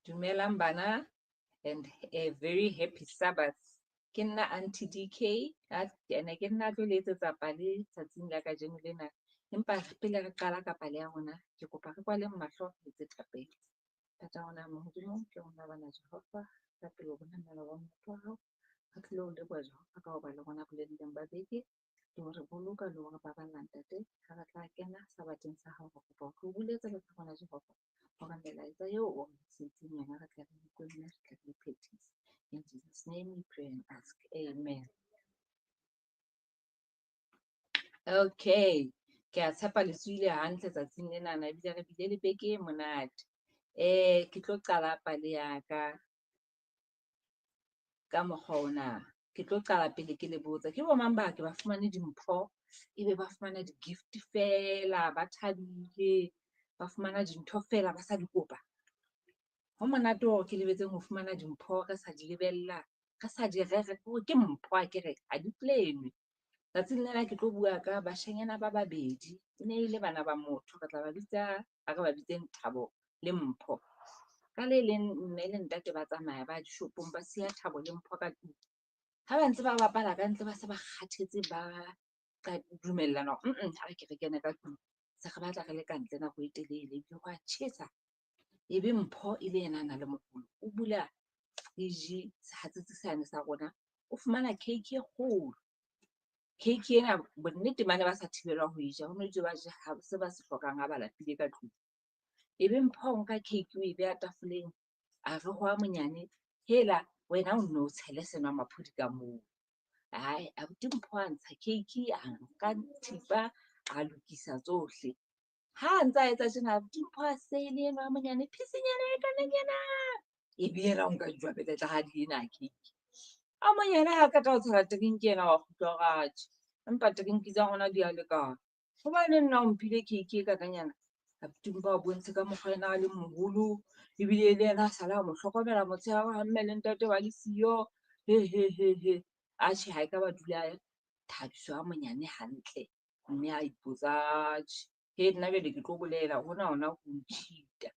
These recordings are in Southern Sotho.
Dumelang bana and a very happy Sabbath. Ke nna Aunty DK, ene ke nna tlo le etsetsa pale tsatsing la kajeno lena. Empa pele re qala ka pale ya rona, ke kopa re kwaleng mahlo re etse thapelo. Ntata rona ya mahodimong, ke rona bana Jehova, ka pele ho rona mmele wa motho wa hao. Re tlilo o leboha Jehova ka hoba le rona boleleng ba beke, le hore boloka le hore baballa ntate. Ha re tla kena sabateng sa hao, re kopa o tlo bule tsebe tsa rona Jehova, hore melaetsa eo o re tlisitseng yona re tle re utlwe mme re tle re iphethise. In Jesus' name we pray and ask. Amen. Okay, ke a tshepa le tsohile hantle tsatsing lenana ebile re bile le beke e monate. Ke tlo qala pale ya ka ka mokgwa ona. Ke tlo qala pele ke le botsa, ke bo mang ba ke ba fumane dimpho, ebe ba fumana di-gift feela, ba thabile, ba fumana dintho feela ba sa di kopa? Ho monate hore ke lebetseng ho fumana dimpho re sa di lebella, re sa di rera, ke hore ke mpho akere ha di plan-we. Tsatsing lena ke tlo bua ka bashanyana ba babedi, e ne e le bana ba motho, re tla ba bitsa, a re ba bitseng Thabo le Mpho. Ka le leng mme le ntate ba tsamaya ba dishopong ba siya Thabo le Mpho ka tlung. Ha ba ntse ba bapala ka ntle ba se ba kgathetse ba dumellana hore ha re ke re kene ka tlung, se re batla re le ka ntle nako e telele ebile ho a tjhesa. Ebe Mpho e le yena a nang le moholo, o bula fridge sehatsetsi sane sa rona, o fumana cake e kgolo. Cake ena bonnete ba ne ba sa thibelwa ho e ja, ho no itswe ba je se ba se hlokang ha ba lapile ka tlung. Ebe Mpho o nka cake o e beha tafoleng, a re ho a monyane, hela wena o nno o tshele senwamaphodi ka moo. Hai, abuti Mpho a ntsha cake, a nka thipa, a lokisa tsohle. Ha a ntse a etsa tjena, abuti Mpho a sele enwa a monyane, phisinyana e kananyana. Ebe yena o nka jwabetlahadi ena ya cake. A monyane ha qeta ho tshela drink ena wa kgutla o re atjhe, empa drink tsa rona di a lekana. Hobaneng nna o mphile cake e kakanyana? Abuti Mpho a bontshe ka mokgwa ena a leng moholo, ebile le yena a sala a mo hlokomela motshehare ha mme le ntate ba le siyo. He he he he. Atjhe ha e ka ba dula Thabiso a monyane hantle, mme a ipotsa atjhe, he nna jwale ke tlo bolela hona hona ho ntjhita.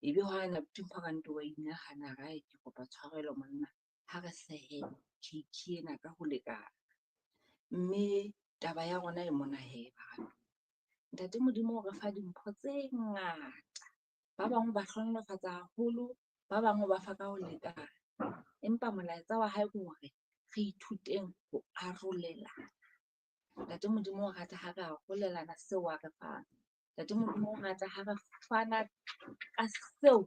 Ebe hwane abuti Mpho ka wa inahana a re ae ke kopa tshwarelo monna, ha re sehe cake ena ka ho lekana. Mme taba ya rona e mona hee baratuwa. Ntate Modimo o re fa dimpho tse ngata. Ba bang o ba hlohonolofatsa haholo, ba bang o ba fa ka ho lekana. Empa molaetsa wa hae ke hore re ithuteng ho arolelana. Ntate Modimo o rata ha re arolelana seo a re fang. Ntate Modimo o rata ha re fana ka seo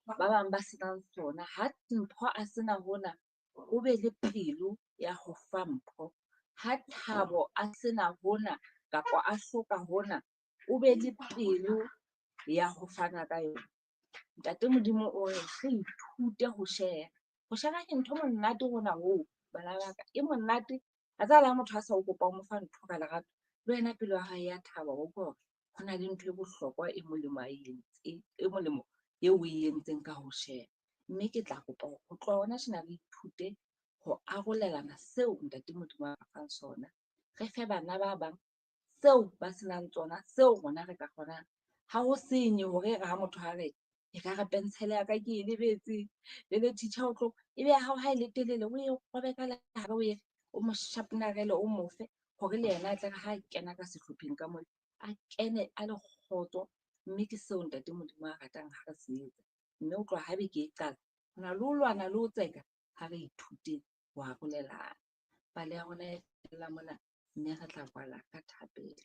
ba bang ba senang sona. Ha Mpho a sena hona, o be le pelo ya ho fa Mpho. Ha Thabo a sena hona kapa a hloka hona, o be le pelo ya ho fana ka yona. Ntate Modimo o re re ithute ho shera. Ho shera ke ntho e monate hona hoo bana ba ka, e monate. A tseba le ha motho a sa o kopa o mo fa ntho ka lerato, le wena pelo ya hao ya thaba, wa utlwa hore ho na le ntho e bohlokwa e molemo a e entse, e molemo eo o e entseng ka ho shera. Mme ke tla kopa hore ho tloha hona tjena re ithute ho arolelana seo Ntate Modimo a re fang sona. Re fe bana ba bang seo ba senang tsona, seo rona re ka kgonang. Ha ho senye hore e re ha motho a re ekare pentshele ya ka ke e lebetse, jwale teacher o tlo, ebe ya hao ha e le telele o e robe ka lehare o e o mo sharpenarele o mo fe hore le yena a tle re ha kena ka sehlopheng ka mole, a kene a le kgotso. Mme ke seo Ntate Modimo a ratang ha re se etsa. Mme ho tloha ha beke e qala, ho na le ho lwana le ho tseka, ha re ithuteng ho arolelana. Pale ya rona e fella mona, mme re tla kwala ka thapelo.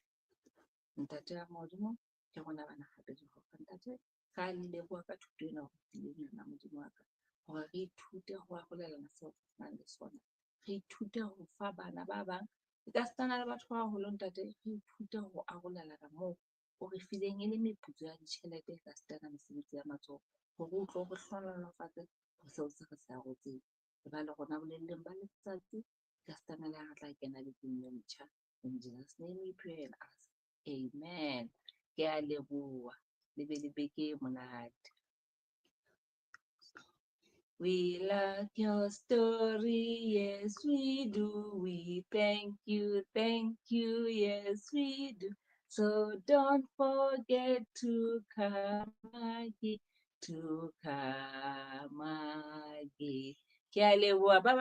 Ntate wa mahodimo, ke rona bana hape Jehova. Ntate, re a leboha ka thuto ena o re fileng yona Modimo wa ka, hore re ithute ho arolelana seo re nang le sona. Re ithute ho fa bana ba bang, ekasitana le batho ba baholo ntate, re ithute ho arolelana moo o re fileng e le meputso ya ditjhelete ekasitana mesebetsi ya matsoho, hore o tlo re hlohonolofatse ho seo se re se arotseng. E ba le rona bolelleng ba letsatsi, ekasitana le ha re tla kena bekeng e ntjha. In Jesus' name we pray and ask. Amen. Ke a leboha. Le be le beke e monate. We like your story, yes we do. We thank you, yes we do. So don't forget to come again. To come again. Ke a leboha ba.